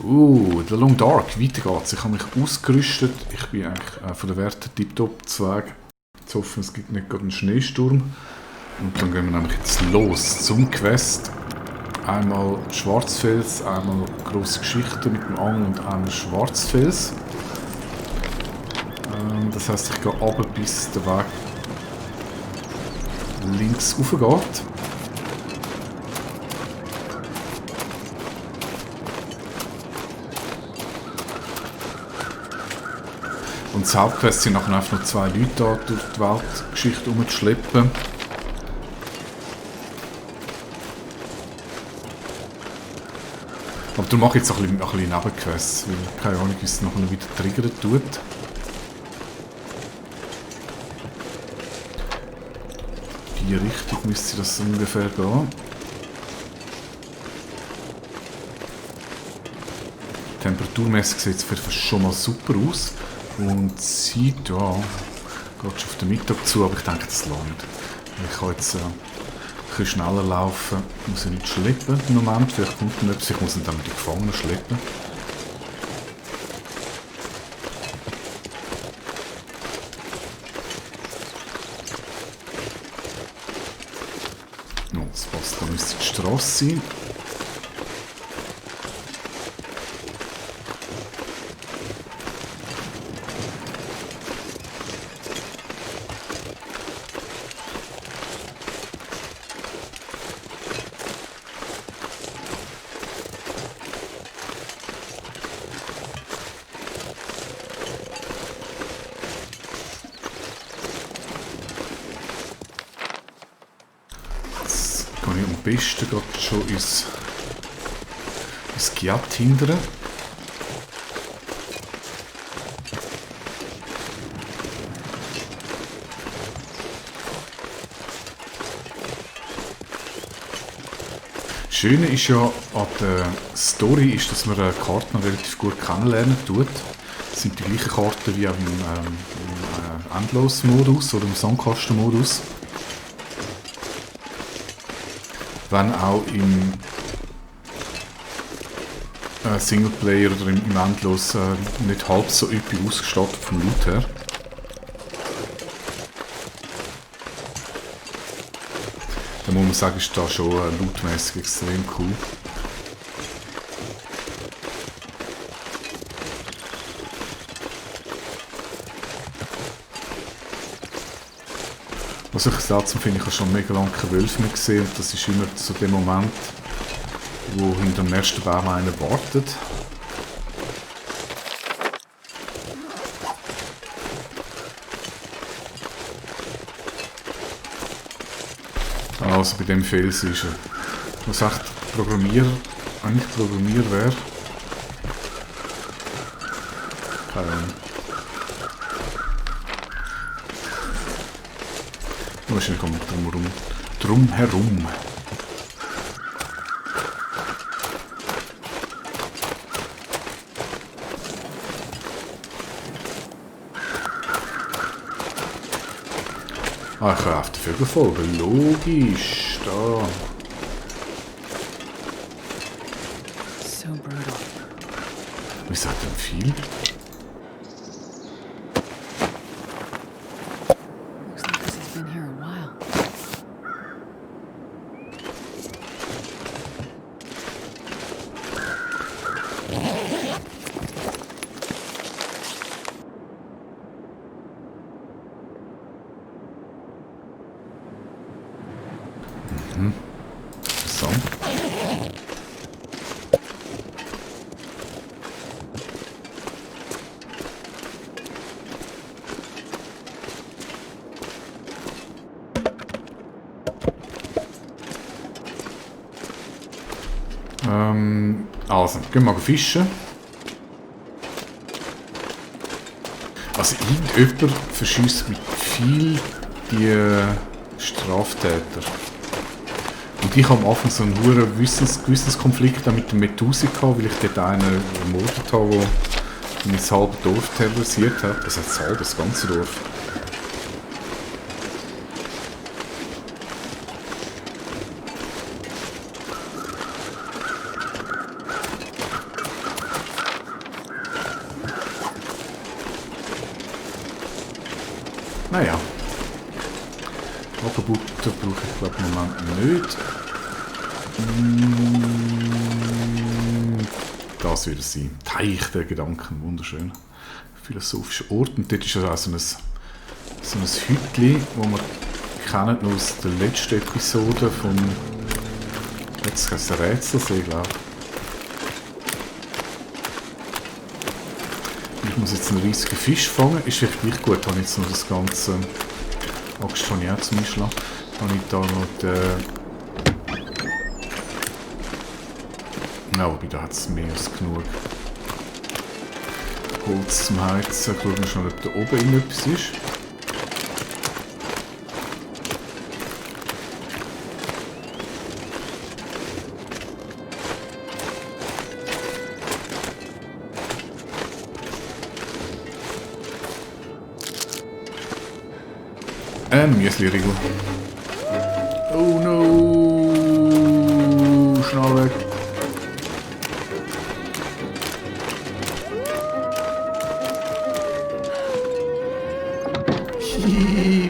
The Long Dark, weiter geht's. Ich habe mich ausgerüstet. Ich bin eigentlich von der Werte tiptop Zweig. Zu hoffen, es gibt nicht gerade einen Schneesturm. Und dann gehen wir nämlich jetzt los zum Quest. Einmal Schwarzfels, einmal grosse Geschichte mit dem Angel und einmal Schwarzfels. Das heisst, ich gehe runter, bis der Weg links rauf geht. Und das Hauptquest sind nachher einfach noch 2 Leute da durch die Weltgeschichte rumzuschleppen. Aber darum mache ich jetzt auch ein bisschen Nebenquests, weil keine Ahnung, wie es nachher wieder triggern tut. In die Richtung müsste das ungefähr gehen. Temperaturmäßig sieht es fast schon mal super aus. Und Zeit, ja, geht schon auf den Mittag zu, aber ich denke, das langt. Ich kann jetzt ein bisschen schneller laufen, ich muss ihn nicht schleppen im Moment, vielleicht kommt dann etwas, ich muss ihn dann mit den Gefangenen schleppen. No, das passt, da müsste die Strasse sein. Am besten gerade schon ins Giat hindern. Das Schöne ist ja an der Story, ist, dass man Karten relativ gut kennenlernen tut. Das sind die gleichen Karten wie auch im Endlos-Modus oder im Sandkasten-Modus. Wenn auch im Singleplayer oder im Endlos nicht halb so üppig ausgestattet vom Loot her. Da muss man sagen, ist da schon lootmäßig extrem cool. Was ich seltsam finde, ich habe schon mega lange keine Wölfe mehr gesehen und das ist immer so der Moment, wo hinter dem ersten Baum einer wartet. Also bei dem Fels ist er. Was echt eigentlich Programmierer wäre. Keine Ahnung. Wahrscheinlich kommt drum herum. Ah, ich kann auf die Vögel folgen. Logisch. Da. So brutal. Wie sagt denn viel? Looks like this has been here a while. Interessant. Also, gehen wir mal fischen. Also irgendjemand verschießt mit viel die Straftäter. Und ich habe am Anfang so einen hohen Gewissenskonflikt mit dem Medusi gehabt, weil ich dort einen ermordet habe, der mein halbes Dorf terrorisiert hat. Das heißt das ganze Dorf. Naja. Hagebutter brauche ich glaube im Moment nicht. Das wird es sein. Teich der Gedanken, wunderschön. Philosophischer Ort. Und dort ist ja auch so ein Hütli, das wir kennen aus der letzten Episode vom... Jetzt heißt es Rätselsee, glaube ich. Ich muss jetzt einen riesigen Fisch fangen. Ist vielleicht gleich gut, habe ich jetzt noch das ganze... Axt habe ich auch zum Einschlagen. Habe ich da noch den... Ja, wobei da hat es mehr als genug Holz zum Heizen. Ich schaue schon, ob da oben etwas ist. Müsli-Riegel. Oh no! Schnell weg.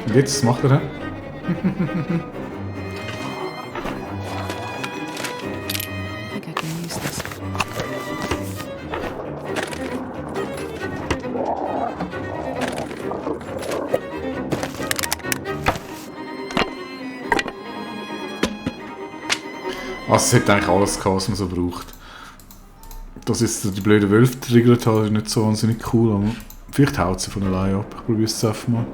Und jetzt, was macht er? I think I can use this. Also es hat eigentlich alles gehabt, was man so braucht. Dass jetzt die blöden Wölfe getriggert haben, ist nicht so wahnsinnig cool, aber vielleicht haut sie von alleine ab. Ich probiere es einfach mal.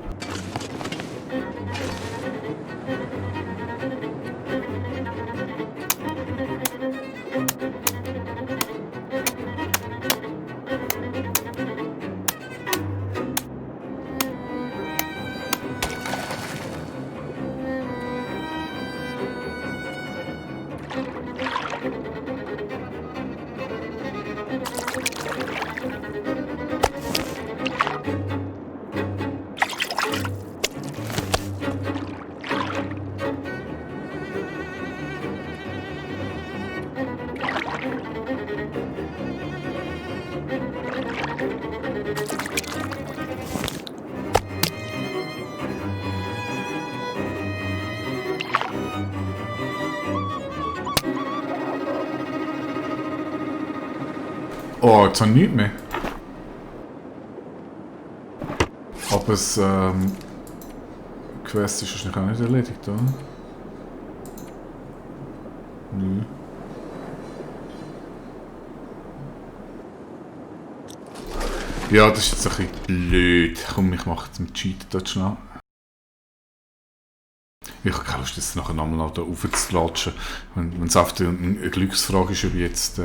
Oh, jetzt habe ich nichts mehr. Aber das Quest ist wahrscheinlich auch nicht erledigt, oder? Nö. Ja, das ist jetzt ein bisschen blöd. Komm, ich mache jetzt mit Cheat dort schnell. Ich habe keine Lust, jetzt nachher nochmal da raufzulatschen. Wenn es einfach eine Glücksfrage ist, ob ich jetzt...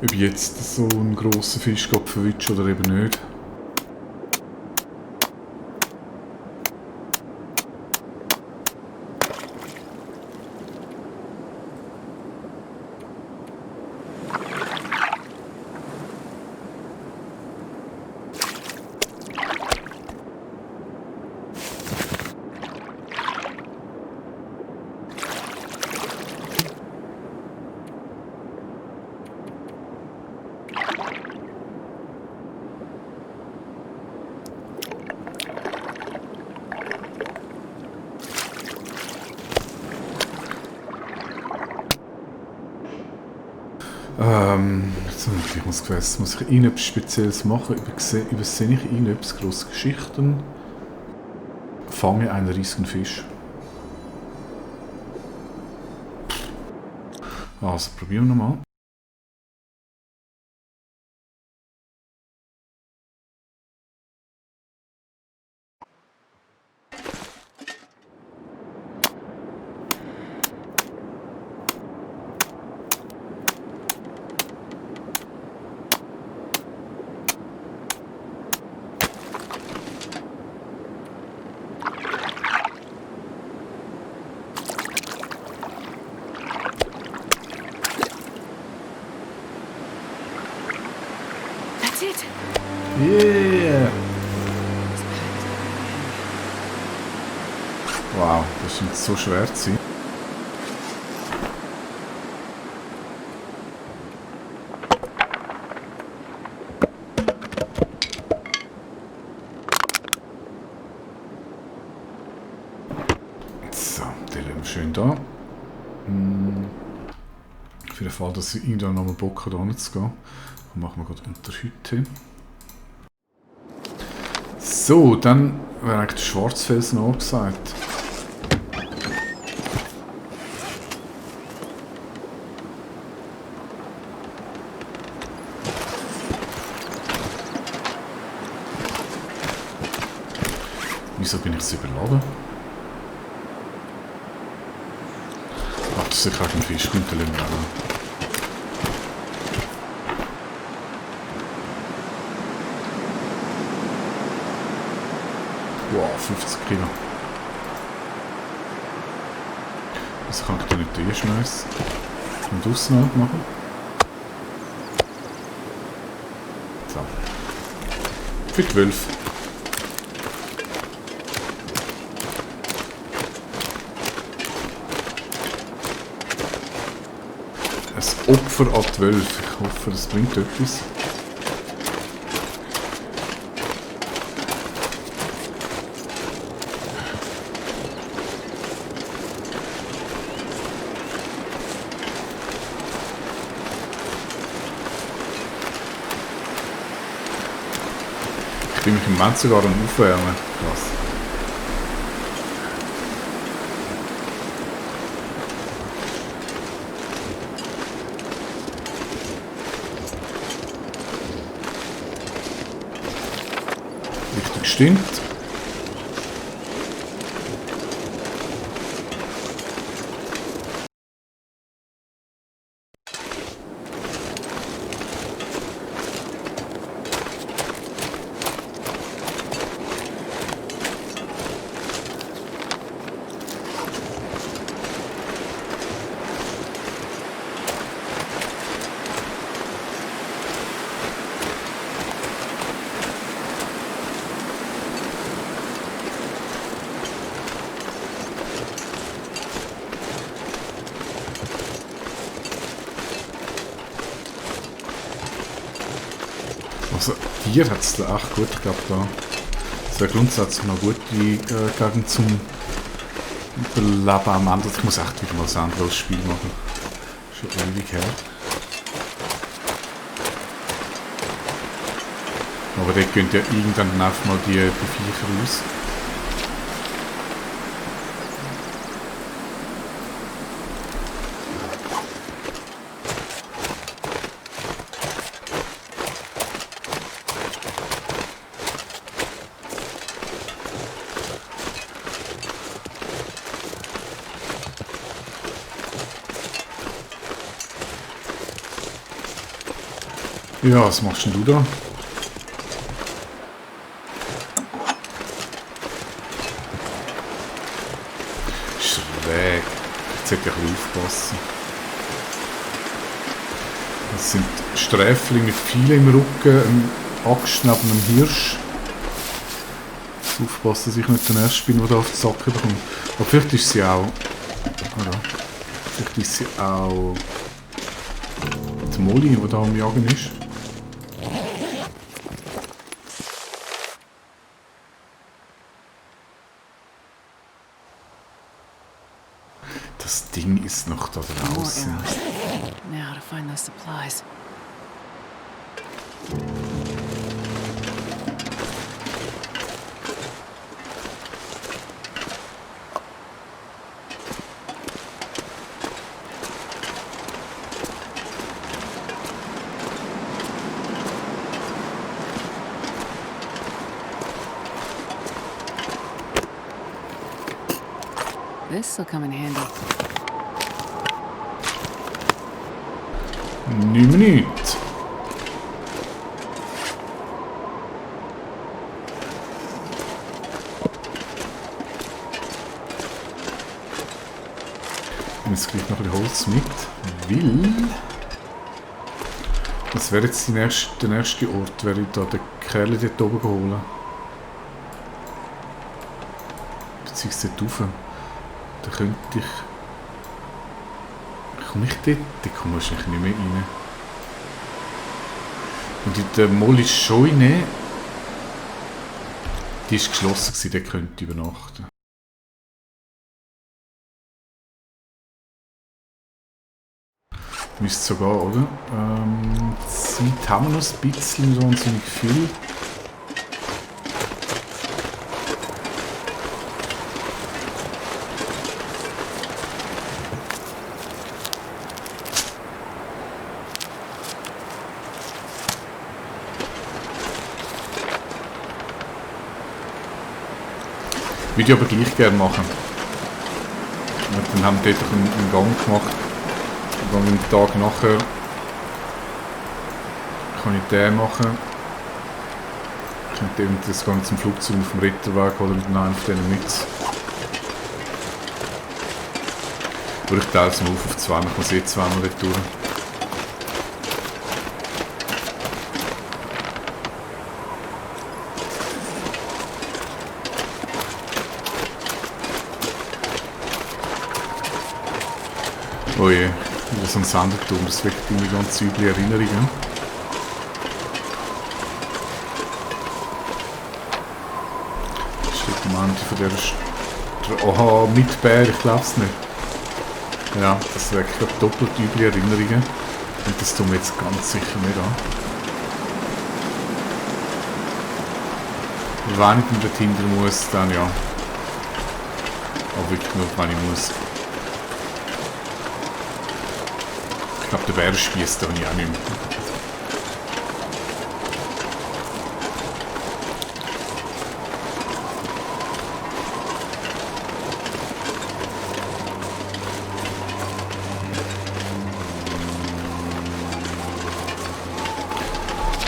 ob ich jetzt so einen grossen Fisch verwünsche oder eben nicht. Jetzt muss ich irgendetwas Spezielles machen. Übersehe ich irgendetwas grosse Geschichten? Fange einen riesigen Fisch. Also, probieren wir nochmal. That's it. Yeah! Wow, das scheint so schwer zu sein. den lassen wir schön da. Für den Fall, dass ich irgendwann noch mal Bock habe, da hinzugehen. Dann machen wir gerade Unterhütte. So, dann wäre eigentlich der Schwarzfelsen angesagt. Wieso bin ich so überladen? Ach, das ist gerade ein Fisch. Kommt der Limit an. Wow, 50 Kilo. Das kann ich da nicht durchschmeißen. Und draussen halt machen. So. Für 12. Ein Opfer an 12. Ich hoffe, das bringt etwas. Ich bin mich im Moment sogar am Aufwärmen. Krass. Richtig gestimmt. Also, hier hat es da echt gut gehabt. Da. Das wäre grundsätzlich noch gut, die Gegend zum Überleben am Ende. Ich muss echt wieder mal ein anderes Spiel machen. Schon ewig her. Aber dort gehen ja irgendwann dann einfach mal die Viecher raus. Ja, was machst denn du da? Schräg. Jetzt sollte ich ein bisschen aufpassen. Das sind Sträflinge, viele im Rücken, ein Axt neben einem Hirsch. Ich muss aufpassen, dass ich nicht den ersten bin, der da auf die Sacke bekommt. Aber vielleicht ist sie auch... Oder? Vielleicht ist sie auch... die Molly, die da am Jagen ist. Das Ding ist noch da More draußen. arrows. Now to find those supplies. This'll come in handy. 9 Minuten. Ich nehme jetzt gleich noch ein bisschen Holz mit, weil... Das wäre jetzt der nächste Ort, wäre ich da den Kerl dort oben holen. Beziehungsweise dort rauf. Da könnte ich... Komme ich dort? Da komme ich wahrscheinlich nicht mehr rein. Und in der Molly Scheune, die war geschlossen, dort könnte ich übernachten. Müsste sogar, oder? Zeit haben wir noch ein bisschen, so wahnsinnig viel. Würde ich aber gleich gerne machen. Ja, dann haben wir dort einen Gang gemacht. Und dann den Tag nachher kann ich den machen. Ich könnte eben das Ganze zum Flugzeug auf dem Ritterweg oder mit einem von denen mit. Oder ich teile es mal auf 2, man kann es eh zweimal retour. Oh je, wieder so ein Senderturm, das weckt irgendwie ganz üble Erinnerungen. Das ist der Moment von dieser Oha, mit Bär, ich glaub's nicht. Ja, das weckt gerade doppelt üble Erinnerungen. Und das tun wir jetzt ganz sicher nicht an. Wenn ich dann dort hinten muss, dann ja. Aber wirklich nur, wenn ich muss. Ich glaube, der Bär spiesst da nicht auch nicht mehr.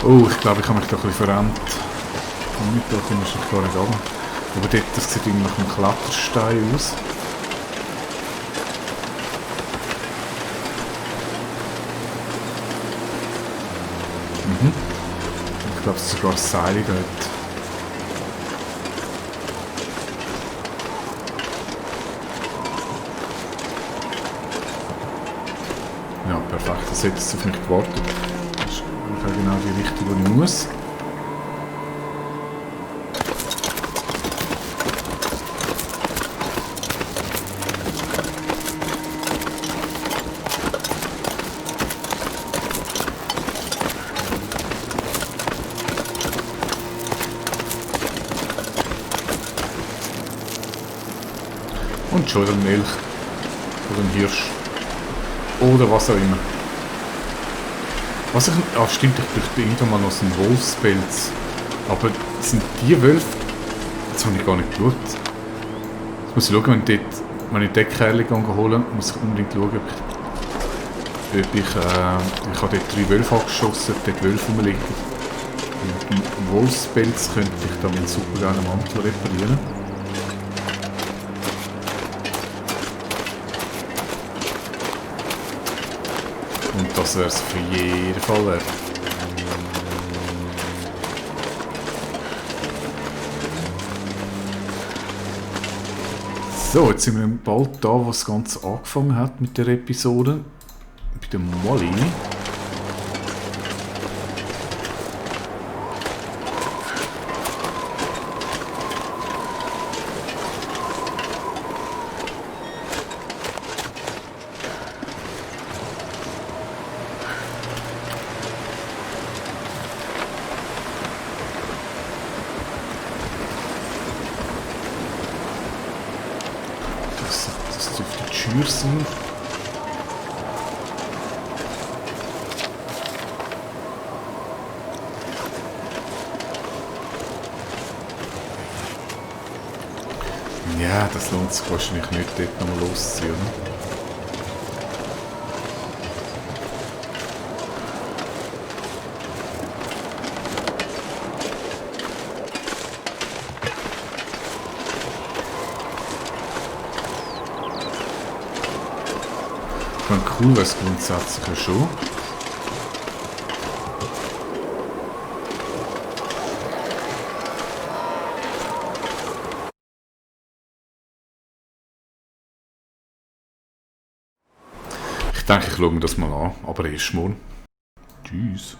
Oh, ich glaube, ich habe mich da ein bisschen verrennt. Und mit da bin ich schon gar nicht runter. Aber dort, das sieht irgendwie nach einem Kletterstein aus. Ich glaube, es ist sogar Seile dort. Ja, perfekt. Das hätte jetzt auf mich gewartet. Das ist genau die Richtung, wo ich muss. Und schon ein Milch. Oder ein Hirsch. Oder was auch immer. Was ich... Ah, stimmt, ich bräuchte irgendwann mal noch so einen Wolfspelz. Aber sind die Wölfe... Jetzt habe ich gar nicht geschaut. Jetzt muss ich schauen, wenn ich den Kerl hole, muss ich unbedingt schauen, ob ich habe dort 3 Wölfe angeschossen, dort Wölfe rumliegen. Mit dem Wolfspelz könnte ich dann meinen super gerne Mantel reparieren. Und das wäre es für jeden Fall wert. So, jetzt sind wir bald da, wo das Ganze angefangen hat mit der Episode. Bei der Molly. Das dürfte die Tür sein. Ja, das lohnt sich wahrscheinlich nicht, dort nochmal loszuziehen, oder? Ich meine, cool wäre es grundsätzlich ja schon. Ich denke, ich schaue mir das mal an, aber erst morgen. Tschüss.